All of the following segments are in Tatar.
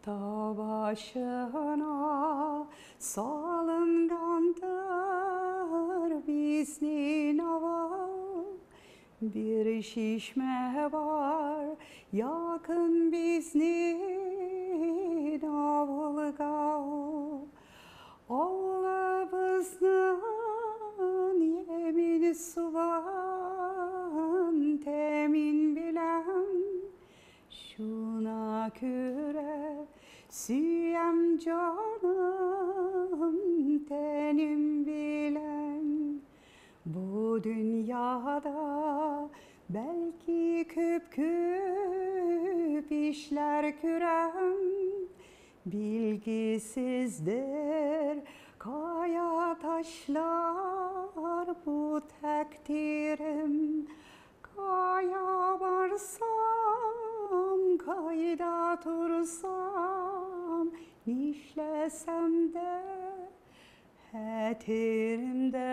Тау башына salıngandır biznin avul. Bir şişme var yakın biznin avulga. Oğlumuzun yemin suvan temin bilen şuna küre süyem canım tenim bilen. Bu dünyada belki küp küp işler kürem bilgisizdir kaya taşlar bu takdirim. Kaya varsam kayda dursam nişlesem de heterimde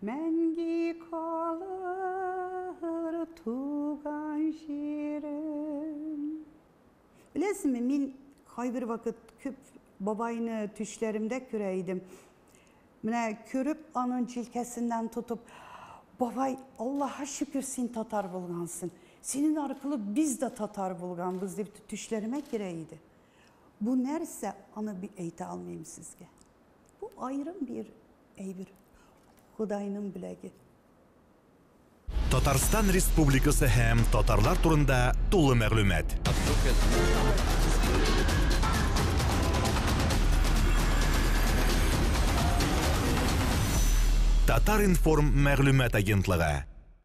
mengi kalır tugan şirin. Bilesizmi, min кайбер вакыт күп бабайны төшләремдә күрә идем. Менә күреп аның җилкәсеннән тотып, бабай, Аллаһа шөкер, син татар булгансың. Синең аркылы без дә татар булганбыз дип төшләремә керә иде. Бу нәрсә, аны би әйтә алмыйм сезгә. Бу аерым бер әйбер. Ходайның бүләге. Татарстан Республикасы һәм татарлар турында тулы мәгълүмат. Татар-информ мәгълүмат агентлыгы.